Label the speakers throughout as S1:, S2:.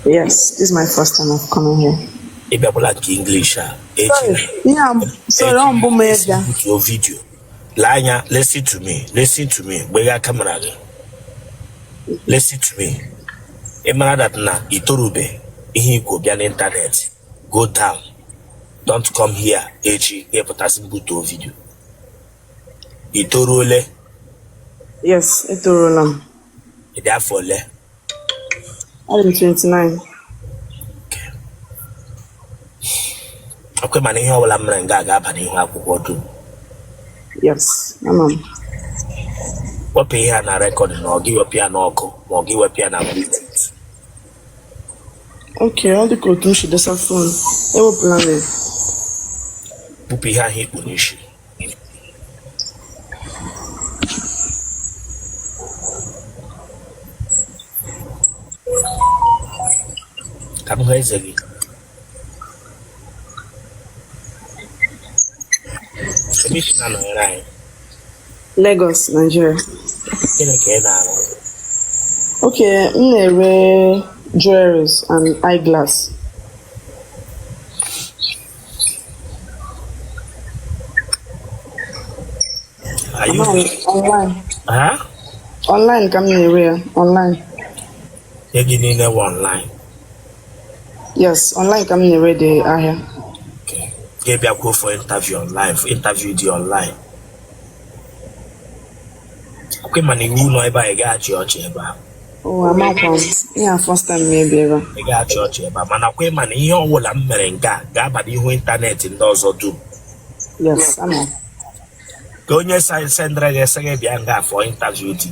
S1: Yes, this is my first time of coming here.
S2: Ị bịakwala nke English a echi.
S1: Sorry, ihe a sorry,
S2: Echi
S1: ọ mbụ m
S2: esi
S1: ịbịa.
S2: butuo video. Lee anya, listen to me, listen to me. Gbegha camera gị. Listen to me. Ị mara that na ị torube ihe ikwu bịa n'ịntanetị. Go down. Don't come here echi ịpụtasị mbutuo video. Ị toruole?
S1: Yes, etoruola m.
S2: Ị dị afọ ole?
S1: Adị m 29.
S2: Ọkwa mana ihe ọbụla m mere nga ga-aba n'ihu akwụkwọ dum.
S1: Yes, ama m.
S2: Wepụ ihe a na record na ọ gị wepụ ya n'ọkụ ma ọ gị wepụ ya na Bluetooth.
S1: Okay, ọ dị ka otu m si dosa phone. Ewepụla m ya.
S2: Bupụ ihe ahụ i kpu n'isi. Ka m hụ eze gị. Ebe i si na-anọnyere anyị?
S1: Lagos, Nigeria.
S2: Gịnị ka ị na-arụ?
S1: Okay, m na-ere jewelries and eyeglass.
S2: Are you
S1: Online.
S2: Huh?
S1: Online ka m na-ere ya, online.
S2: Ihe gị niile wụ online.
S1: Yes, online ka m na-ere the ahịa.
S2: Okay. Gị bịakwuo for interview online, for interview dị online. Ọkwa mana iwu nọ ebe a, ị ga-achị ọchị ebe a.
S1: Oh, amakwa m. Ihe a first time m ịbịa ebe a.
S2: Ị ga-achị ọchị ebe a mana ọkwa mana ihe ọbụla m mere nke a ga-aba n'ihu ịntanetị ndị ọzọ dum.
S1: Yes, ama m.
S2: Ka onye sendịrị gị sị gị bịa nga for interview dị.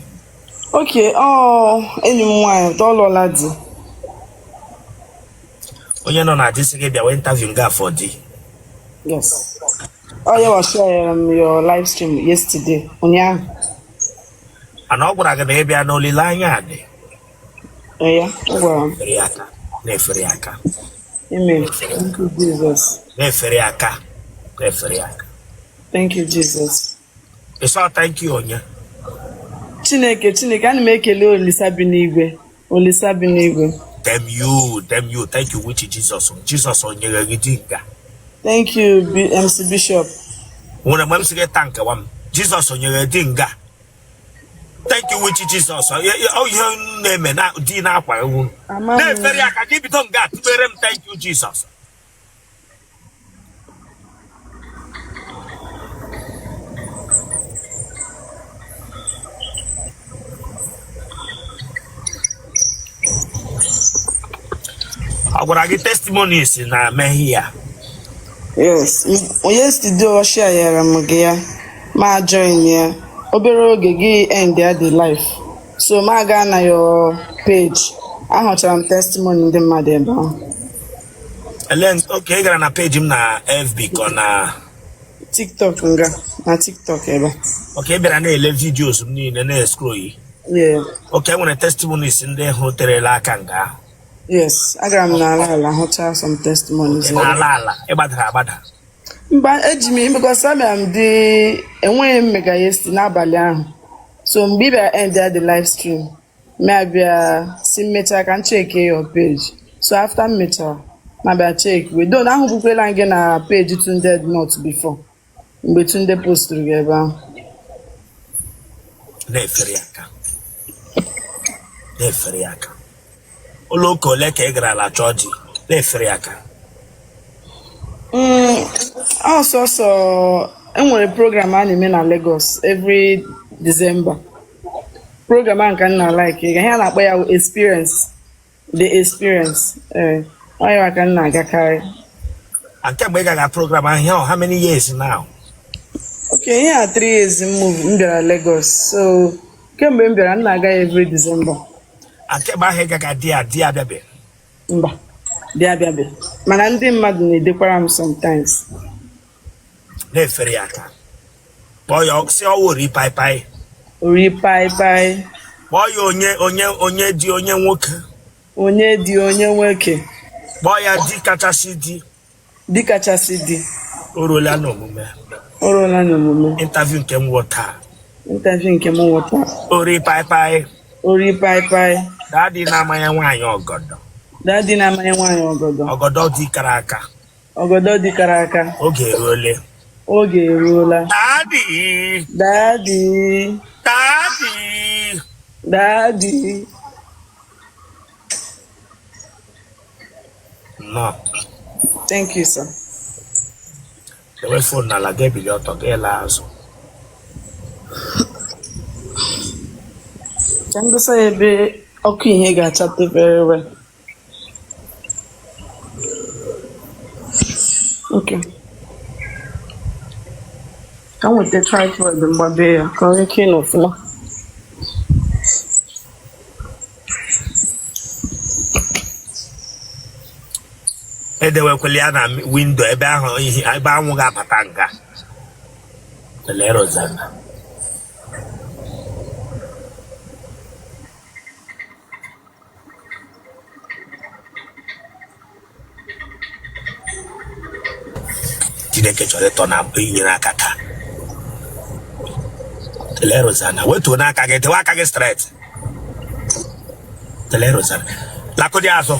S1: Okay, ọ enyi m nwaanyị, ọ lụọla di.
S2: Onye nọ na di sị gị bịawa interview nga for di.
S1: Yes. Ọ ya wa share m your live stream yesterday, ụnyaahụ.
S2: Mana ọ gwara gị na ị bịa na olileanya dị.
S1: Ee, ya, ọ gwara m.
S2: Fere ya aka, na-efere ya aka.
S1: Amen. Thank you, Jesus.
S2: Na-efere ya aka, na-efere ya aka.
S1: Thank you, Jesus.
S2: Ị sọ thank you onye?
S1: Chineke, Chineke, ana m ekele Olisa bi n'igwe. Olisa bi n'igwe.
S2: Damn you, damn you, thank you which Jesus. Jesus o nyere gị di nga.
S1: Thank you, MC Bishop.
S2: Nwere mgbe m sị gị thank wa m. Jesus o nyere di nga. Thank you which Jesus. Ọ ihe m na-eme na di na-akwa ewu.
S1: Ama m.
S2: Na-efere ya ka gị bido nga tụbere m thank you Jesus. Ọ gwara gị testimonies na mehie ya?
S1: Yes, yesterday ọ share m gị ya, ma join ya. Obere oge gị end ya the live. So ma gaa na your page, ahụchara m testimony ndị mmadụ ebe ahụ.
S2: Ele okay, ị gara na page m na FB ka ọ na
S1: TikTok nga na TikTok ebe.
S2: Okay, ị bịara na-ele videos m niile na-escroll yi.
S1: Yeah.
S2: Okay, e nwere testimonies ndị hụ terela aka nga ahụ.
S1: Yes, agara m n'ala ala hụcha some testimonies.
S2: N'ala ala, ị gbadara agbada.
S1: Mba, eji m because abịara m dị enweghị m mega yesti n'abalị ahụ. So mgbe ị bịara end ya the live stream, m abịa sị m mechaa ka m check your page. So after m mechara, m abịa check wee though na ahụbukwela m gị na page Tunde Ednut before mgbe Tunde postụrụ gị ebe ahụ.
S2: Na-efere ya aka, na-efere ya aka. Ụlọ ụka ole ka ị garala chọọ di? Na-efere ya aka.
S1: Ọ sọsọ enwere program a na-eme na Lagos every December. Program a nke m na-like ịga, ihe a na-akpọ ya wụ experience, the experience. Ee, ọ ya ka m na-agakarị.
S2: And kemgbe ị gaga program ahụ, ihe ọ, how many years now?
S1: Okay, ihe a 3 years m move m bịara Lagos, so kemgbe m bịara m na-aga ya every December.
S2: And kemgbe ahụ ị gaga di ya, di ya abịabe?
S1: Mba, di abịabe, mana ndị mmadụ na-edekwara m sometimes.
S2: Na-efere ya aka, kpọọ ya sị ọ wụ ori pai pai.
S1: Ori pai pai.
S2: Kpọọ ya onye onye onye di onye nwoke.
S1: Onye di onye nwoke.
S2: Kpọọ ya di kachasị di.
S1: Di kachasị di.
S2: O ruola n'omume.
S1: O ruola n'omume.
S2: Interview nke m wụ taa.
S1: Interview nke m wụ taa.
S2: Ori pai pai.
S1: Ori pai pai.
S2: Daddy na-amanye nwaanyị ọgọdọ.
S1: Daddy na-amanye nwaanyị ọgọdọ.
S2: Ọgọdọ dị kara aka.
S1: Ọgọdọ dị kara aka.
S2: Oge eruole.
S1: Oge eruola.
S2: Daddy.
S1: Daddy.
S2: Daddy.
S1: Daddy.
S2: Nnọọ.
S1: Thank you, sir.
S2: Dewe phone n'ala gị ebili ọtọ gị laa azụ.
S1: Ka m dosa ya ebe ọkụ ihe ga-achatụ very well. Okay. Ka m nweta tripod mgbabe ya ka ọ nwee ike ịnọ ọfụma.
S2: Edewekwala ya na window ebe ahụ ihe ebe anwụ ga-abata nga. Lelee Rosanna. Chineke chọrọ ịtọ na inyere aka taa. Tele Rosanna, wetuo n'aka gị, dewe aka gị straight. Tele Rosanna, lakụdị azụ.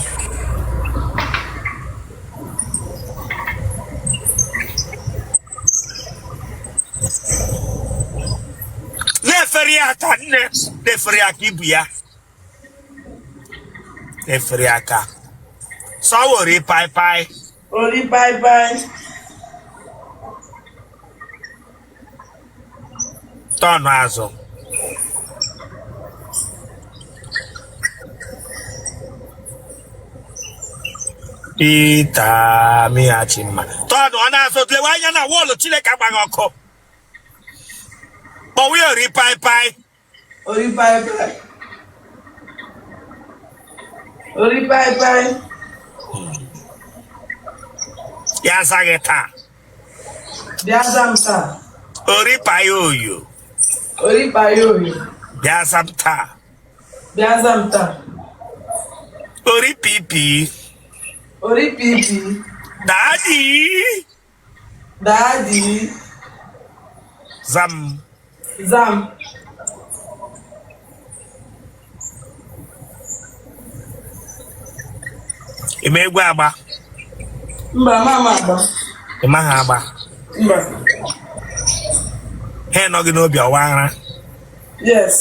S2: Na-efere ya aka nne, na-efere ya aka ibu ya. Na-efere ya aka. Sọwori pai pai.
S1: Ori pai pai.
S2: Tọnụ azụ. Pita mịghachi mma. Tọnụ ọ na-azụ lewe anya na wall Chineke agbaghị ọkụ. Kpọwa ya ori pai pai.
S1: Ori pai pai. Ori pai pai.
S2: Ya aza gị taa.
S1: Bịa za m taa.
S2: Ori pai oyo.
S1: Ori pai oyo.
S2: Bịa za m taa.
S1: Bịa za m taa.
S2: Ori pipi.
S1: Ori pipi.
S2: Daddy.
S1: Daddy.
S2: Za m.
S1: Za m.
S2: Ị ma egwu agba?
S1: Mba, ama m agba.
S2: Ị maghị agba?
S1: Mba.
S2: Ha nọ gị n'obi ọwa ara?
S1: Yes.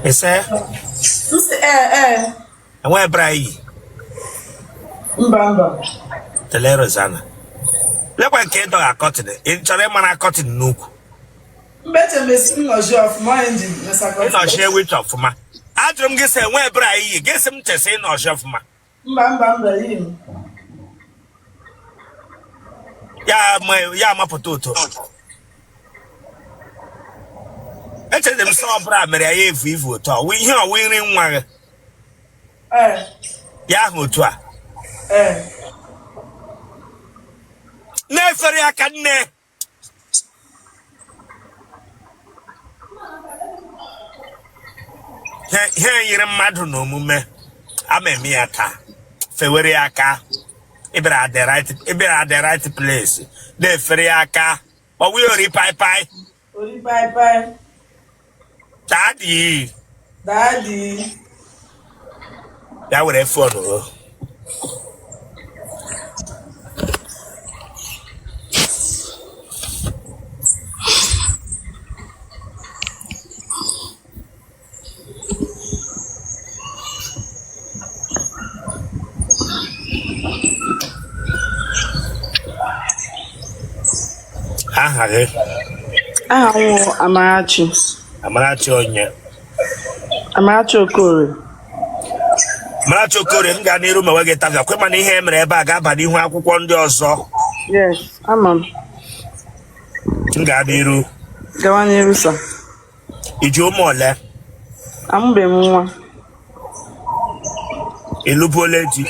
S2: Ise?
S1: M sị ee ee.
S2: Enweghị bra i yi?
S1: Mba mba.
S2: Tele Rosanna. Lekwa nke ị dọga curtain. Ị chọrọ ịmara curtain n'ukwu?
S1: Mba, eche m esi m nọchi ọfụma onye nji mesa
S2: Ị nọchie wich ọfụma. Ajụrụ m gị sị enweghị bra i yi, gị sị m chesị ị nọchi ọfụma.
S1: Mba mba mba yi m.
S2: Ya amapụta otu. Echere m sị ọ bra mere ya evu ivu otu a. Ihe ọwụ nri nwa gị. Ya ahụ otu a. Na-efere aka nne. Ihe yiri mmadụ na omume ama eme ya taa fewere ya aka ị bịara the right place na-efere ya aka kpọwa ya ori pai pai.
S1: Ori pai pai.
S2: Daddy.
S1: Daddy.
S2: Ya were phone o. Aha gị?
S1: Aha m wụ Amarachi.
S2: Amarachi onye?
S1: Amarachi Okorie.
S2: Amarachi Okorie, m gaa n'iru ma nweghị interview kwe mana ihe e mere ebe a ga-aba n'ihu akwụkwọ ndị ọzọ.
S1: Yes, ama m.
S2: M gaa n'iru.
S1: Gawa n'iru, sir.
S2: I ji ụmụ ole?
S1: Amụbeghị m nwa.
S2: Ị lụbuola di?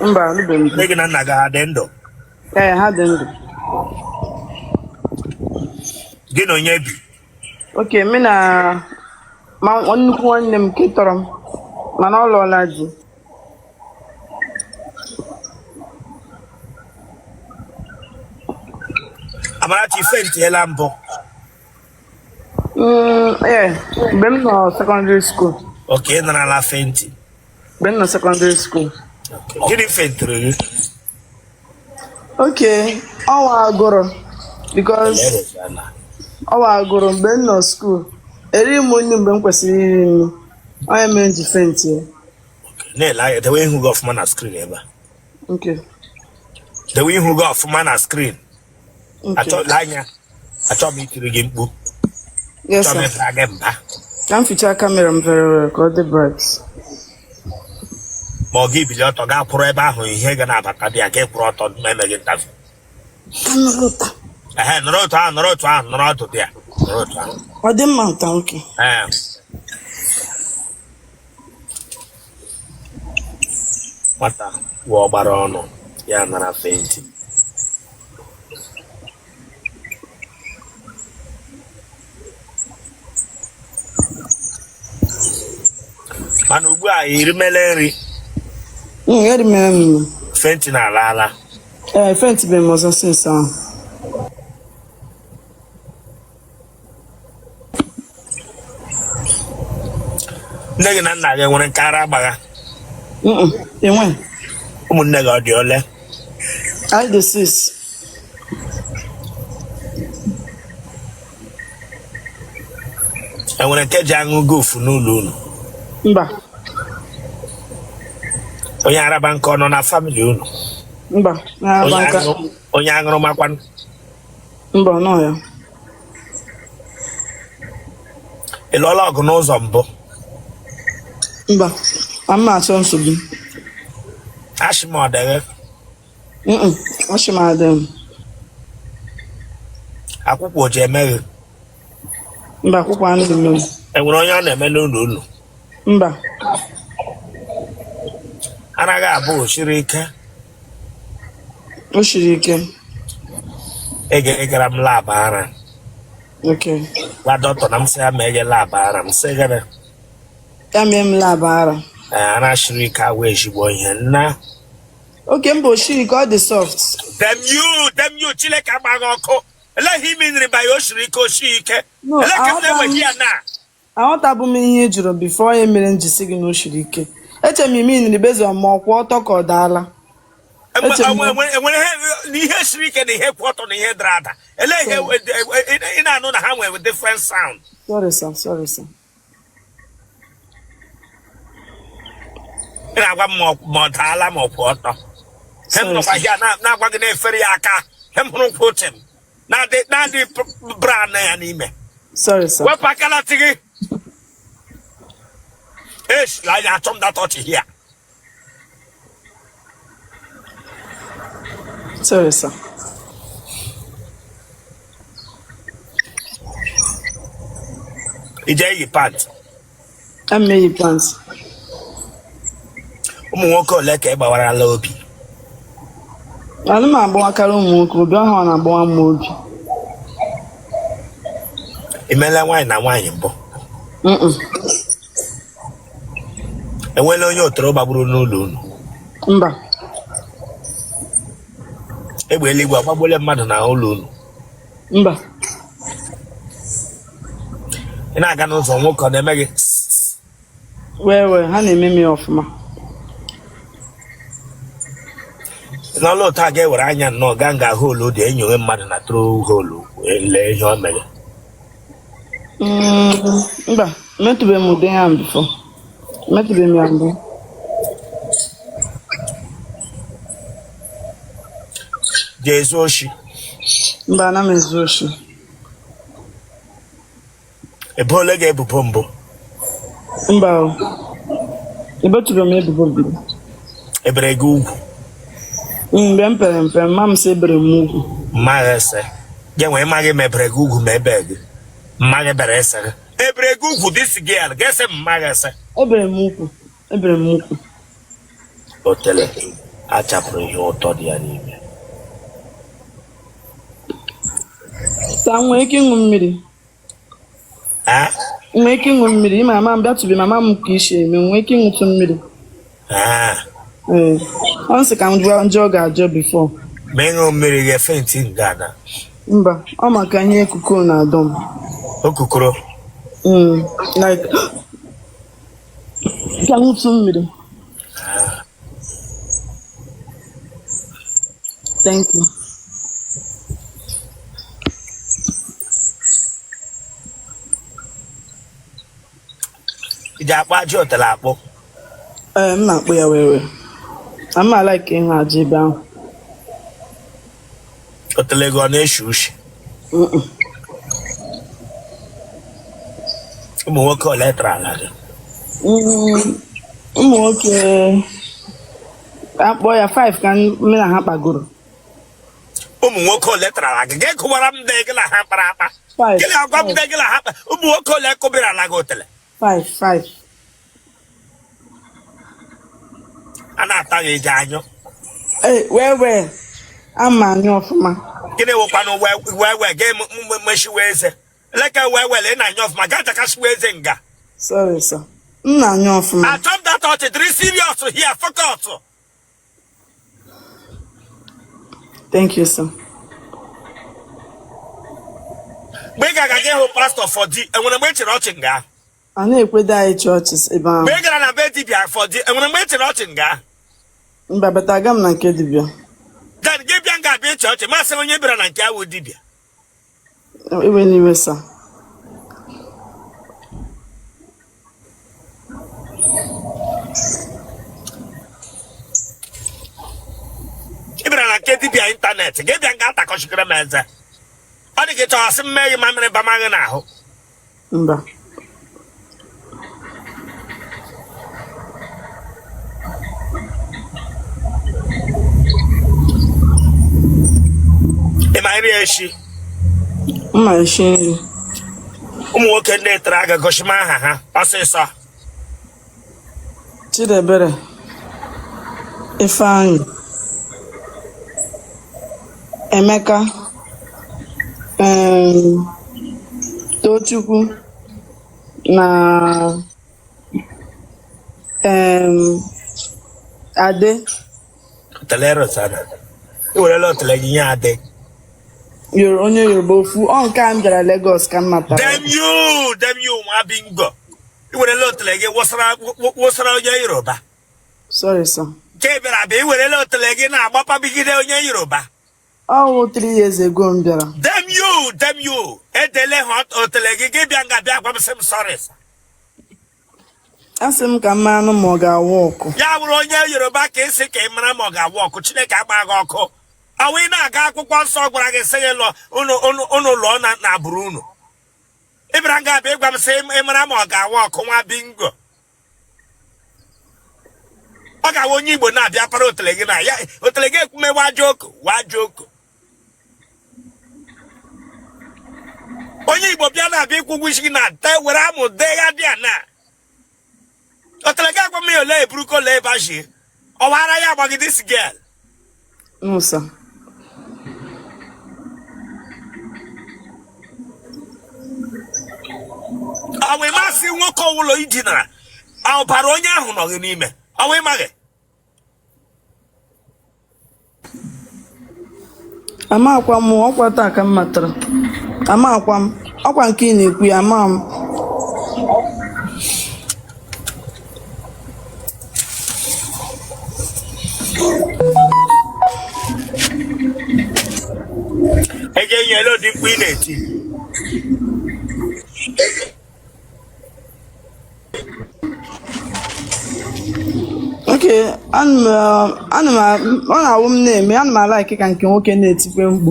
S1: Mba, alụbeghị m di.
S2: Nne gị na nna gị ha dị ndụ?
S1: Ee, ha dị ndụ.
S2: Gị na onye bi?
S1: Okay, mụ na ma nnukwu nwanne m nke tọrọ m mana ọ lụọla di.
S2: Amarachi faintiela mbụ?
S1: Ee, mgbe m nọ secondary school.
S2: Okay, ị narala fainting?
S1: Mgbe m nọ secondary school.
S2: Gịnị fentịrị gị?
S1: Okay, ọwa agụrụ because ọwa agụrụ mgbe m nọ school erighị m nri mgbe m kwesịrị iri nri, ọ ya mere m ji fenti ya.
S2: Na-ele anya, dewe ihu gị ọfụma na screen ebe a.
S1: Okay.
S2: Dewe ihu gị ọfụma na screen.
S1: Okay.
S2: Achọla anya, achọ m itiri gị mkpu.
S1: Yes,
S2: Achọ m
S1: sir.
S2: ịbara gị mba.
S1: Ka m fichaa camera m very well ka ọ dị bright.
S2: Ma ọ gị bili ọtọ gaa kwụrụ ebe ahụ ihe ga na-abata dị ya ka ị kwụrụ ọtọ ma emeghị interview. Ehe, nọrọ otu ahụ, nọrọ otu ahụ, nọrọ ọdụ dị ya, nọrọ otu ahụ.
S1: Ọ dị mma nta, okay.
S2: Ee. Nwata wụ ọgbara ọnụ ya nara faint. Mana ugbu a erimele nri.
S1: Erimere m nri.
S2: Faint na-ala ala.
S1: Ee, faint beghị m ọzọ since ahụ.
S2: Nne gị na nna gị nwere nke ara agbagha?
S1: Enwe.
S2: Ụmụnne gị ọ dị ole?
S1: Anyị dị six.
S2: Enwere nke ji aṅụ gofu n'ụlọ unu?
S1: Mba.
S2: Onye araba nke ọ nọ na family unu?
S1: Mba, na-araba nka.
S2: Onye aṅụrụma kwanụ?
S1: Mba, ọ nọ ya.
S2: Ị lụọla ọgụ n'ụzọ mbụ?
S1: Mba, ma m na-achọ nsogbu.
S2: Ashị m ọ dịghị?
S1: Ashị m adịghị m.
S2: Akwụkwọ o ji eme gị?
S1: Mba, akwụkwọ anaghị eme m.
S2: Enwere onye ọ na-eme n'ụlọ unu?
S1: Mba.
S2: Anaghị abụ o siri ike?
S1: O siri ike.
S2: Ị gara m lab ara.
S1: Okay.
S2: Gwa dọkịta na m sị ya mee gị lab ara, m sị gịnị?
S1: Ya mee m lab ara.
S2: Ee, ara siri ike awụ ezigbo ihe nna.
S1: Okay, mba, o siri ike, ọ dị soft.
S2: Damn you, damn you, Chineke agbaghị ọkụ. Elee ihe ị meaniri by o siri ike, o sie ike?
S1: No,
S2: Elee ka m
S1: aghọta m.
S2: na-enweghị ya na?
S1: Aghọtabụ m ihe ị jụrụ before ya mere m ji sị gị na o siri ike. Eche m ị meaniri based on ma ọ kwụ ọtọ ka ọ daala. Eche m
S2: Enwere ihe siri ike na ihe kwụ ọtọ na ihe dara ada. Elee ihe ị na-anụ na ha nwere different sound?
S1: Sorry sir, sorry sir.
S2: Ị na-agwa m ma ọ daala ma ọ kwụ ọtọ. He m
S1: Sorry
S2: nọkwa
S1: sir.
S2: here na-agwa gị na-efere ya aka. He m hụrụ nkwụ oche m na-adị bra na ya n'ime.
S1: Sorry sir.
S2: Wepụ aka na ntị gị. Eshila anya, achọ m that touch here.
S1: Sorry sir.
S2: Ị je eyi pant?
S1: Ana m eyi pants.
S2: Ụmụ nwoke ole ka ị gbawarala obi?
S1: Ana m agbawakarị ụmụ nwoke obi, ọ ha na-agbawa m obi.
S2: Ị meela nwaanyị na nwaanyị mbụ?
S1: Mm-mm.
S2: Enweela onye otoro gbagburu n'ụlọ unu?
S1: Mba.
S2: Egbe eluigwe agbagbuola mmadụ na ụlọ unu?
S1: Mba.
S2: Ị na-aga n'ụzọ, nwoke ọ na-eme gị?
S1: Wee wee, ha na-eme m ya ọfụma.
S2: N'ọlụ otu a ga-ewere anya nnọọ gaa nga hole dị enyowe mmadụ na through hole lee ihe o mere?
S1: Mba, metụbeghị m ụdị ya before. Metụbeghị m ya mbụ.
S2: Jee ezu oshi?
S1: Mba, ana m ezu oshi.
S2: Eboole gị ebubo mbụ?
S1: Mba o. Ebotụbeghị m ebubo mbụ.
S2: Ebere gị ugwu?
S1: Mgbe m pere mpe, mma m sị ebere m ugwu.
S2: Mma gị ese gị nwee mma gị ma ebere gị ugwu ma ebe gị mma gị bere ese gị ebere gị ugwu, this girl ga-ese mma gị ese.
S1: Ebere m ugwu. Ebere m ugwu.
S2: Otele achapụrụ ihe ụtọ dị ya n'ime.
S1: Taa m nwee ike ịṅụ mmiri?
S2: Ah?
S1: Nwee ike ịṅụ mmiri? Ịma mama m bịatụbe mama m ka isi eme, nwee ike ịṅụtụ mmiri?
S2: Ah.
S1: Ee. Ọ sị ka m jụọ njọ ọ ga-ajọ before.
S2: Ma ịṅụ mmiri ga-efainti nga na.
S1: Mba, ọ maka ihe ekuku na-adọ m.
S2: Okukoro.
S1: Like ka ṅụtụ mmiri. Thank you.
S2: I ji akpụ aja otele akpụ?
S1: Ee, m na-akpụ ya wee wee. Ama like ịhụ aja ebe ahụ.
S2: Otele gị ọ na-eshi ushi?
S1: Mm-mm.
S2: Ụmụ nwoke ole tara ala gị?
S1: Ụmụ nwoke akpọ ya 5 ka m na ha kpagoro.
S2: Ụmụ nwoke ole tara ala gị? Gị kụwara m ndị gị na ha kpara akpa.
S1: 5.
S2: Gị na-agwa m ndị gị na ha kpa. Ụmụ nwoke ole kụbiri ala gị otele?
S1: 5 5.
S2: A na-ata gị eji anyụ.
S1: Ee, wee wee ama anyụ ọfụma.
S2: Gịnị wụkwanụ wee wee gị meshiwe eze? Leke wee wee ị na-anyụ ọfụma gaa jakashiwe eze nga.
S1: Sorry sir. M na-anyụ ọfụma.
S2: Achọ m that ọchị dịrị serious here focus.
S1: Thank you sir.
S2: Mgbe ị ga-aga gị hụ pastọ for di enwere mgbe ị chịrị ọchị nga?
S1: A na-ekwedo anyị chọọchị ebe ahụ.
S2: Mgbe ị gara na be dibịa for di enwere mgbe ị chịrị ọchị nga?
S1: Mba, but aga m na nke dibịa.
S2: Then gị bịa nga abịa ịchị ọchị masị onye bịara na nke awụ dibịa.
S1: Iwe n'iwe sir.
S2: Ị bịara na nke dibịa ịntanetị gị bịa nga atakọchikere m eze. Ọ dị ka ị chọrọ asị m mee gị mamịrị bama gị n'ahụ.
S1: Mba.
S2: Ị ma nri eshi?
S1: M ma eshi nri.
S2: Ụmụ nwoke ndị tara aga gosi m aha ha ọsịsọ.
S1: Chidebere, Ifeanyị, Emeka, Tochukwu na Ade.
S2: Otele Rosana. I werela otele gị nye Ade.
S1: Onye Yoruba ofu ọ nke a m bịara Lagos ka m matara.
S2: Damn you, damn you, nwa bingo. I werela otele gị wụsara onye Yoruba.
S1: Sorry sir.
S2: Nke bịara abịa i werela otele gị na-agbapabigide onye Yoruba.
S1: Ọ wụ 3 years ago m bịara.
S2: Damn you, damn you. Edele ha otele gị gị bịa nga bịa gwa m sị m sorry sir.
S1: Asị m ka m maranụ ma ọ ga-awa ọkụ.
S2: Ya bụrụ onye Yoruba ka ị sị ka ị mara ma ọ ga-awa ọkụ, Chineke agba gị ọkụ. Ọ wụ ị na-aga akwụkwọ nsọ gwara gị sị gị lụọ unu lụọ na agbụrụ unu. Ị bịara nga abịa ịgwa m sị ị mara ma ọ ga-awa ọkụ nwa bingo. Ọ ga-awa onye Igbo na-abịa para otele gị na ya otele gị ekwume wajoko wajoko. Onye Igbo bịa na-abịa ịkwụ ụgwọ isi gị na te were amụ dee ya dị a na otele gị agwa m ya ole eburuko ole ebe achie ọwara ya agbagide this girl.
S1: No sir.
S2: Ọ wụ ịmasị nwoke ọwụla i dinara ọbara onye ahụ nọ gị n'ime ọ wụ ịmaghị?
S1: Amakwa m ọkwa taa ka m matara. Amakwa m ọkwa nke ị na-ekwu ya ama m.
S2: Ego enyela ụdị mkpu ị na-eti.
S1: Okay, ana m ọ na-awụ m na-eme ana m alike ka nke nwoke na-etikwe mkpu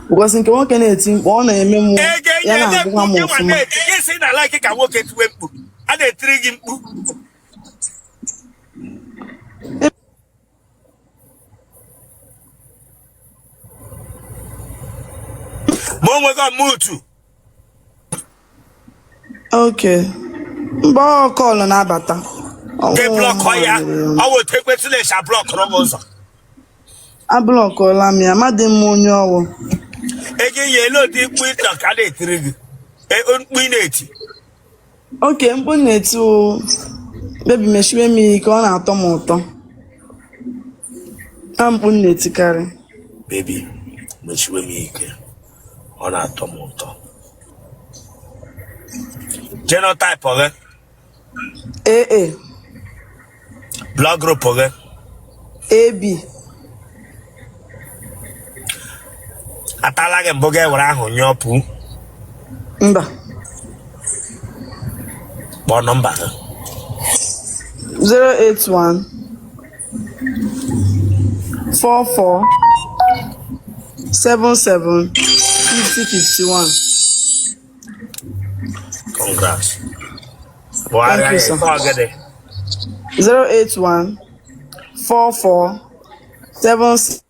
S1: because nke nwoke na-eti mkpu ọ na-eme m
S2: Ego
S1: ya
S2: enyela
S1: na-agụkwa
S2: mkpu
S1: m
S2: gị nwa
S1: ọfụma.
S2: na-eti gị sị na like ka nwoke tiwe mkpu a na-etiri gị mkpu. Ma o nweghị ọmụtu.
S1: Okay, mgbe ọ call na-abata.
S2: Gị block ya, ọ wụ otu ekwentị na-eche ablọkụrụ gị ụzọ.
S1: Ablọkụọla m ya, amadị m onye ọ wụ.
S2: Ego ihe ele ụdị mkpu ịchọ ka a na-etiri gị. Mkpu ị na-eti.
S1: Okay, mkpu m na-eti o baby meshiwe m ike ọ na-atọ m ụtọ. Na mkpu m na-etikarị.
S2: Baby meshiwe m ike ọ na-atọ m ụtọ. Genotype gị?
S1: AA.
S2: Blood group gị?
S1: AB.
S2: Atala gị mbụ gị were ahụ nyụọ pụ?
S1: Mba.
S2: Kpọọ nọmba gị.
S1: 081 44 77 50 51.
S2: Congrats.
S1: Thank
S2: Bụgharịa
S1: you,
S2: ya
S1: sir.
S2: ịtọ gịnị?
S1: 081 44 77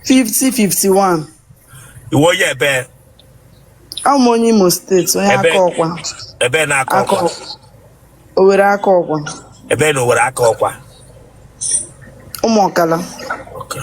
S1: 50 51.
S2: Ị wụ onye ebe?
S1: Abụ m onye Imo steeti, onye
S2: Ebe?
S1: Akọkwa.
S2: Ebe na Akọkwa?
S1: Aka Owere Akọkwa.
S2: Ebe na Owere Akọkwa?
S1: Ụmụọkala.
S2: Okay.